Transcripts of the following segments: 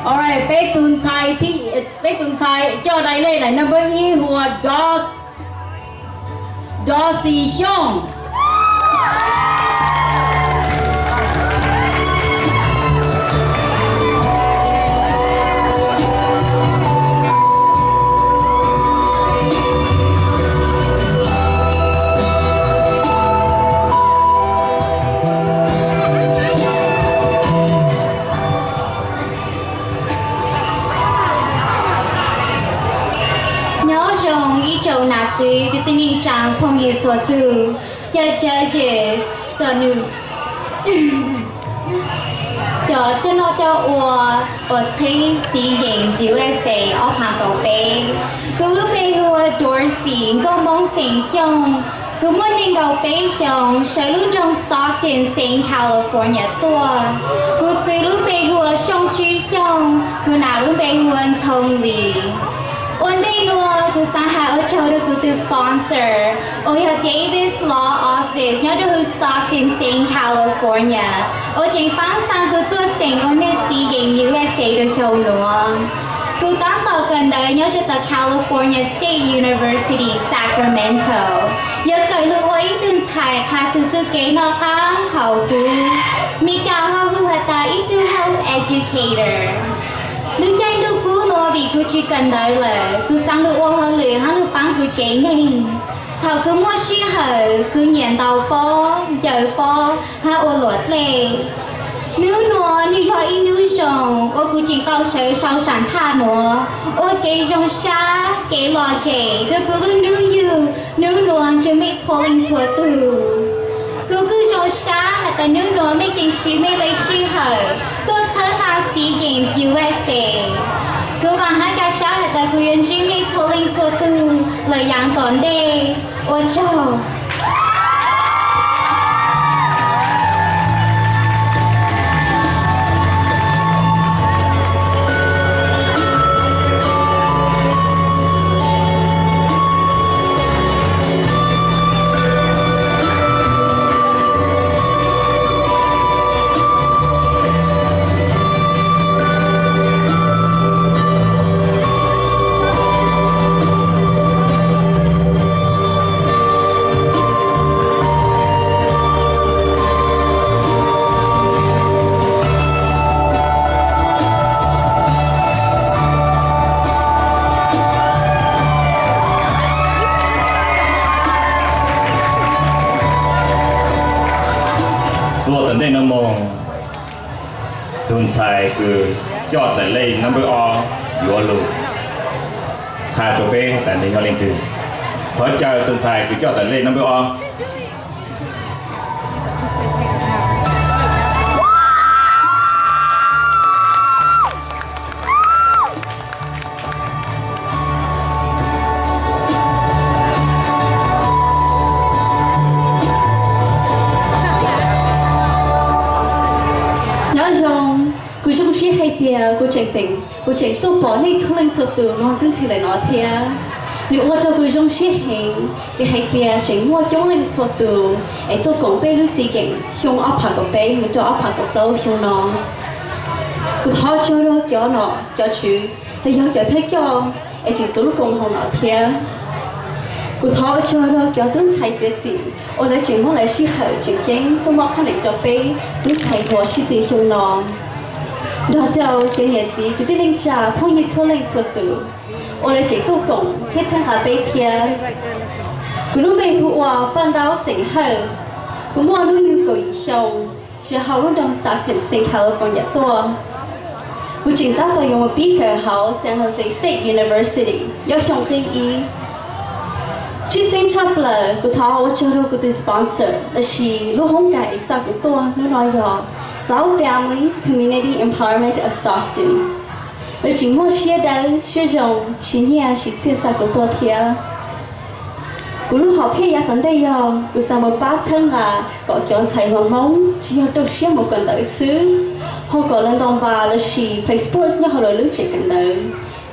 Alright, peb tus ntxhais, peb tus ntxhais coj daim lej daim number ib hu ua Dos, Dosi Xyooj. Nyob zoo ib tsoom nam txiv kwv tij neej tsaa phooj ywg txhua tug, cov judges, cov, cov noj cov ua uas qhib Sea Games U S A ob phav kaum peb. Kuv lub npe hu ua Dorsey Nkauj Hmoob xeem Xyooj. Kuv muaj nees nkaum peb xyoos, sawv lub nroog Stockton, xeev California tuaj. Kuv txwv lub npe hu ua Xyooj Tswb Xyooj, kuv nam lub npe hu ua Ntxhoo Lis. Ua ntej nuav kuv xaav has ua tsaug rua kuv tug sponsor uas yog Davis Law Office nyob rua huv Stockton, xeev California, uas tseem paab xaa kuv tuaj xeem ua mej Sea Games U S A rua xyoo nuav. Kuv taab tom kawm ntawv nyob rua tom California State University, Sacramento. Yuav kawm lug ua ib tug ntxhais qha txug txuj kev noj qaab haus dub, Meskas ho hu has tas ib tug health educator. Lub caij ntuj kub nuav vim kuv tsi kawm ntawv lawm, kuv xaav lug ua hauj lwm hab lug paab kuv tsev neeg. Thaum kuv muaj sij hawm, kuv nyiam ntaus pob, ncaws pob hab ua luam dlej. Nub nuav nwg yog ib nub zoo uas kuv tseem tau sawv sau saam thaj nuav, ua kev zoo sab, kev lom zem rua kuv lub nub yug nub nuav nrug mej txhua leej txhua tug. Kuv kuj zoo sab has tas nub nuav mej tseem siv mej le sij hawm tuaj txhawb nqa Sea Games U S A. Kuv vaam hab ca sab has tas kuv yuav ntsib mej txhua leej txhua tug lawm yaav tom ntej. Ua tsaug. Txuas tom ntej nuav moog, tug ntxhais kws coj daim lej number ob yuav lug qha rua peb tas nwg yog leej twg. Thov caw tug ntxhais kws coj daim lej number ob. Nyob zoo, kuv zoo siab hais tias kuv tseem, kuv tseem tuaj pom nej txhua leej txhua tus nyob ntxwb ntxhi ntawm no thiab. Nws ua rau kuv zoo siab heev, vim hais tias tseem muaj coob leej txhua tus es tuaj koom peb lub Sea Games xyoo ob phav kaum peb mus rau ob phav kaum plaub xyoo no. Kuv thov ua tsaug rau cov nom cov tswv los yog cov thawj coj es tseem tuav lub koom haum no thiab. Kuv thov ua tsaug rau cov tub ntxhais txiav txim uas lawv tseem muab lawv sij hawm tseem ceeb tuaj muab qhab neem rau peb tub ntxhais hluas sib tw xyoo no, nrog rau cov niam txiv kwv tij neej tsa phooj ywg txhua leej txhua tus uas lawv tseem tuaj koom thiab txhawb nqa peb thiab. Kuv lub npe hu ua Paj Ntaub xeem Hawj. Kuv muaj hnub yug kaum yim xyoo, siv hauv lub nroog Stockton, xeev California tuaj. Kuv tseem tab tom yuav mus pib kawm hauv San Jose State University nyob xyoo qib ib. Tshwj xeeb tshaj plaws kuv thov ua tsaug rau kuv tus sponsor lossis lub hoob kas es xa kuv tuaj hnub no yog Blau Family Community Empowerment of Stockton. Lawv tseem muaj siab dawb siab zoo siv nyiaj siv txiaj xa kuv tuaj thiab. Kuv lub hom phiaj yav tom ntej yog kuv xav mus pab txhawb nqa kom cov ntxhais hluas Hmoob tsis yog rau siab mus kawm ntawv xwb, ho kom lawv nto npa lossis play sports nyob hauv lawv lub tsev kawm ntawv.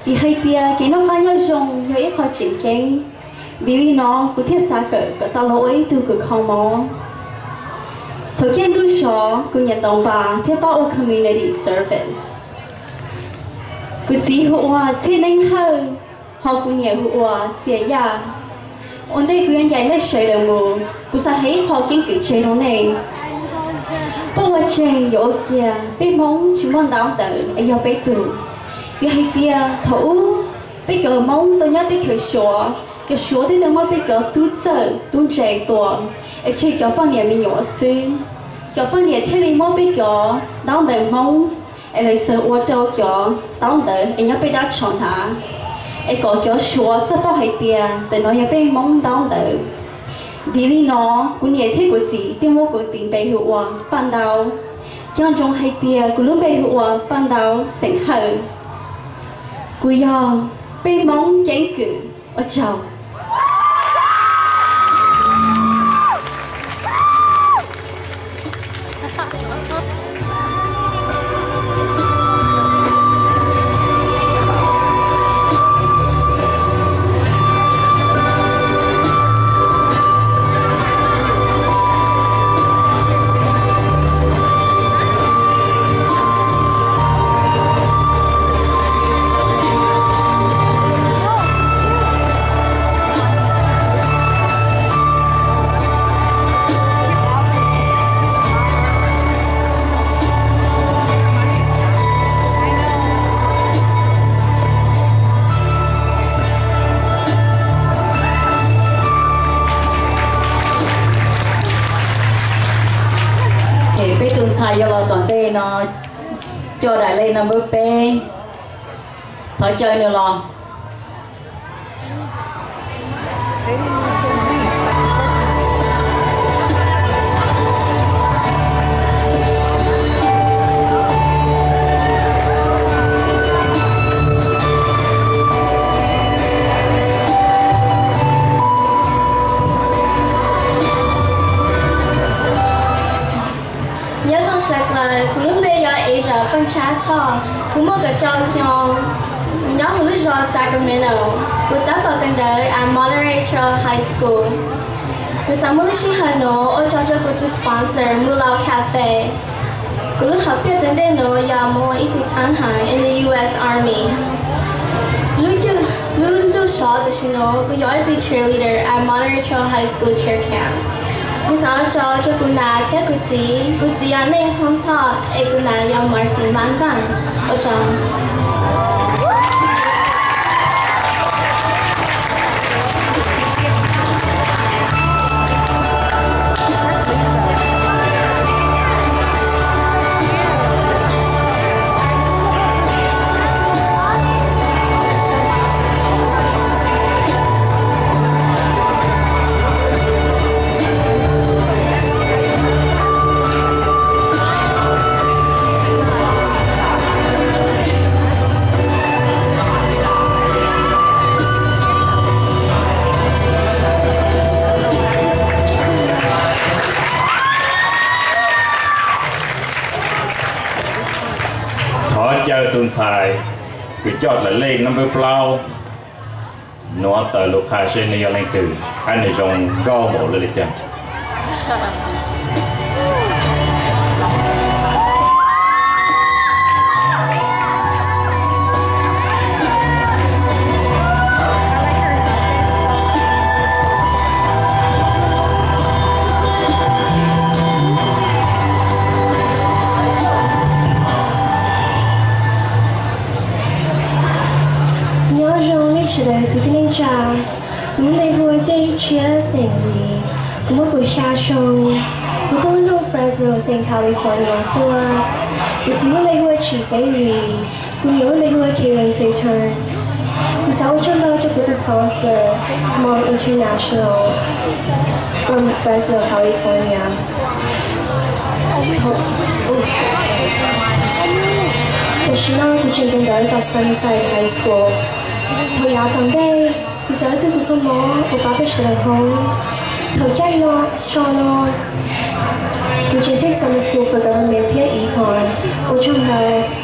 Vim hais tias kev noj qab nyob zoo yog ib qho tseem ceeb. Vim li no kuv thiaj xav kawm kom tau los ua ib tug kws kho mob. Thaum caij ntuj sov kuv nyiam nto npa thiab pab ua community service. Kuv txiv hu ua Txhiaj Neeb Hawj, ho kuv niam hu ua Xias Yaj. Ua ntej kuv yuav ncaim nej sawv daws mus, kuv xav hais ib qho keeb kwm tseg rau nej. Peb ua tseg yuav ua kiag peb Hmoob tsis muaj ntaub ntawv es yog peb tug. Yog hais tias thaum ub peb cov Hmoob tau nyob teb chaws Suav, cov Suav thiaj tau muab peb cov tub txawj tub ntse tua, es tseg cov poj niam me nyuam xwb. Cov poj niam thiaj li muab peb cov ntaub ntawv Hmoob es lawv xav ua rau cov ntaub ntawv es nyob peb dab tsho nthav, es kom cov Suav txawj paub hais tias ntawm no yog peb Hmoob ntaub ntawv. Vim li no, kuv niam thiab kuv txiv thiaj muab kuv tis npe hu ua Paj Ntaub. Nco ntsoov hais tias kuv lub npe hu ua Paj Ntaub xeem Hawj. Kuv yog peb Hmoob keeb kwm. Ua tsaug. Peb tus ntxhais yuav los tom ntej no, coj daim lej number peb, thov caw nws los. Nyob zoo sawv daws, kuv lub npe yog Asia Paj Ntsab Thoj, kuv muaj kaum rau xyoo, nyob hauv lub zos Sacramento, kuv tab tom kawm ntawv at Monterey Trail High School. Kuv xav muab lub sij hawm no ua tsaug rau kuv tus sponsor, Mulao Cafe. Kuv lub hom phiaj tom ntej no yog mus ua ib tug thaab ham in the U S Army. Lub ntuj sov tam sim no kuv yog ib tug cheerleader at Monterey Trail High School cheer camp. Kuv xav ua tsaug rau kuv nam thiab kuv txiv. Kuv txiv yog Neej Thoob Thoj es kuv nam yog Marcy Npab Npaaj. Ua tsaug. Thov caw tus ntxhais kws coj daim lej number plaub nuav tawm lug qha seb nws yog leej twg, hab nws zoo nkauj npaum le caag. Nyob zoo nej sawv daws kwv tij neej tsa. Kuv lub npe hu ua Dej Tshiab xeem Lis. Kuv muaj kaum xya xyoo. Kuv tuaj lub nroog Fresno xeem California tuaj. Kuv txiv lub npe hu ua Tsim Tev Lis. Kuv niam lub npe hu ua Kaylin Fay Turn. Kuv xav ua tsaug ntau rau kuv tus sponsor, Hmong International from Fresno, California. Tam sim no kuv tseem kawm ntawv tom Sunnyside High School. Thaum yav tom ntej, kuv xav ua tug kws kho mob uas pab peb sawv daws hoob. Thaum caij no, tso no, kuv tseem take summer school for government thiab econ. Ua tsaug ntau.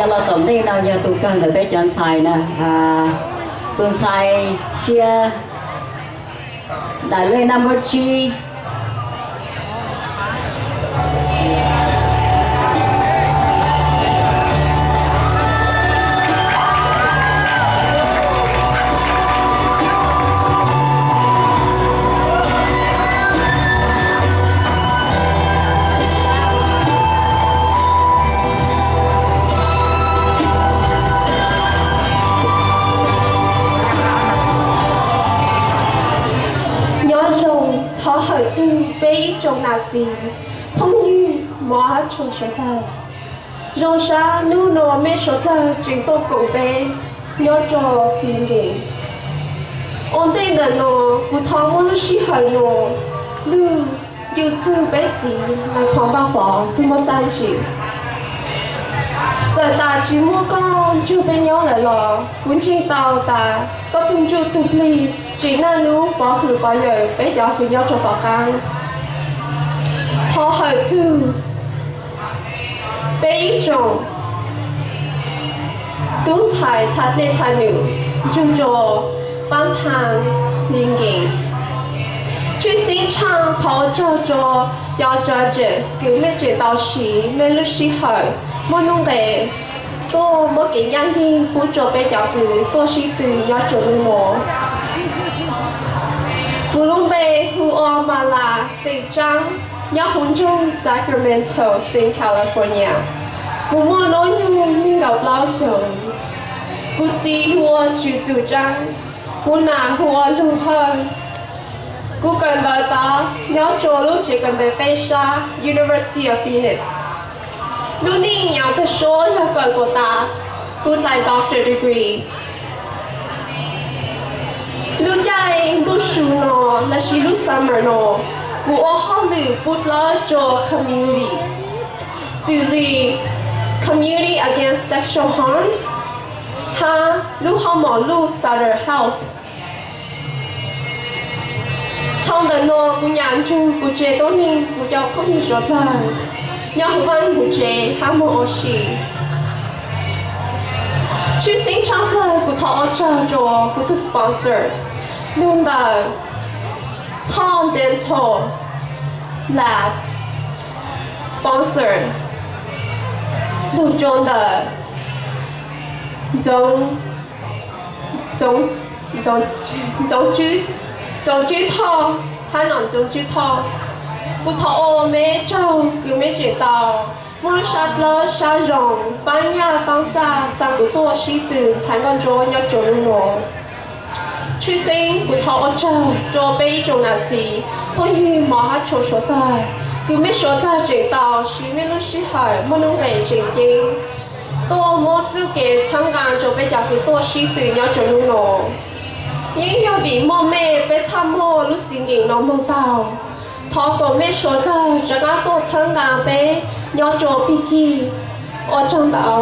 Los tom ntej no yog tus kawg ntawm peb cov ntxhais na, tus ntxhais sia daim lej number tsib. Nyob zoo, thov hawm txug peb ib tsoom nam txiv phooj ywg mov hab tshua suav dlawg. Zoo sab hnub no mej suav dlawg tseem tuaj koom peb nyob rua Xi Nkees. Ua ntej ntawm no, kuv thov muab lub sij hawm no lug yug txug peb txiv Nais Phoo Npaj Pov tug mub txaj ntsim. Txawm tas tsi muaj koj nrug peb nyob lawm los kuv ntseeg tau tas koj tug ntsuj tug plig tseem naj nub pov hwm pov yawm peb cov kws nyob rua tom qaab. Thov hawm txug peb ib tsoom tub ntxhais dlha dlej dlha num nrug rua paab thaam Xi Nkees. Tshwj xeeb tshaaj thov ua tsaug rua cov judges kws mej tseem tau siv mej lub sij hawm muaj nuj nqes tuaj muab kev ncaj nceeg pub rua peb cov kws tuaj sib tw nyob rua nub no. Kuv lub npe hu ua Malas Xeem Tsaab, nyob huv nroog Sacramento, xeev California. Kuv muaj noob nyoog neeg nkaum plaub xyoos. Kuv txiv hu ua Tswv Txum Tsaab, kuv nam hu ua Lug Hawj. Kuv kawm ntawv tod nyob rua lub tsev kawm ntawv peb sab University of Phoenix. Lub neej nyam kawg suab yog kawm kuas tas kuv dlais doctor degrees. Lub caij ntuj su no lossis lub summer no, kuv ua hauj lwm pub dlawb rua communities, xws li Community Against Sexual Harms hab lub hoob mos luj Sutter Health. Dhau ntawm no kuv nyam nrug kuv tsev tuab neeg kuv cov phooj ywg suav dlawg nyob huv vaaj huv tsev hab moog ua si. Tshwj xeeb tshaaj kawg kuv thov ua tsaug rua kuv tug sponsor lug ntawm Thoj Dental Lab, sponsor lug rua ntawm Ntxoov, Ntxoov Tswb Thoj hab nom Ntxoov Tswb Thoj. Kuv thov ua meb tsaug kws meb tseem tau muaj lub sab dlawb sab zoo paab nyaj paab txag xa kuv tuaj sib tw ntxhais nkauj ntsuab nyob rua nub no. Tshwj xeeb kuv thov ua tsaug rua peb ib tsoom nam txiv phooj ywg mov hab tshua suav dlawg kws meb suav dlawg tseem tau siv meb lub sij hawm muaj nuj nqes tseem ceeb tuaj muab txuj kev txhawb nqaa rua peb cov kws tuaj sib tw nyob rua nub no. Yeej yog vim muaj mej peb txhaj muaj lub Xi Nkees no moog taug. Thov kuas mej suav dlawg rov qaab tuaj txhawb nqaa peb nyob rua pig kig. Ua tsaug ntau.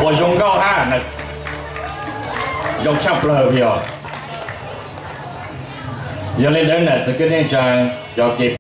Ua zoo nkauj hab zoo tshaj plawg yog. Yog le ntawd nam txiv kwv tij neej tsaa cov kev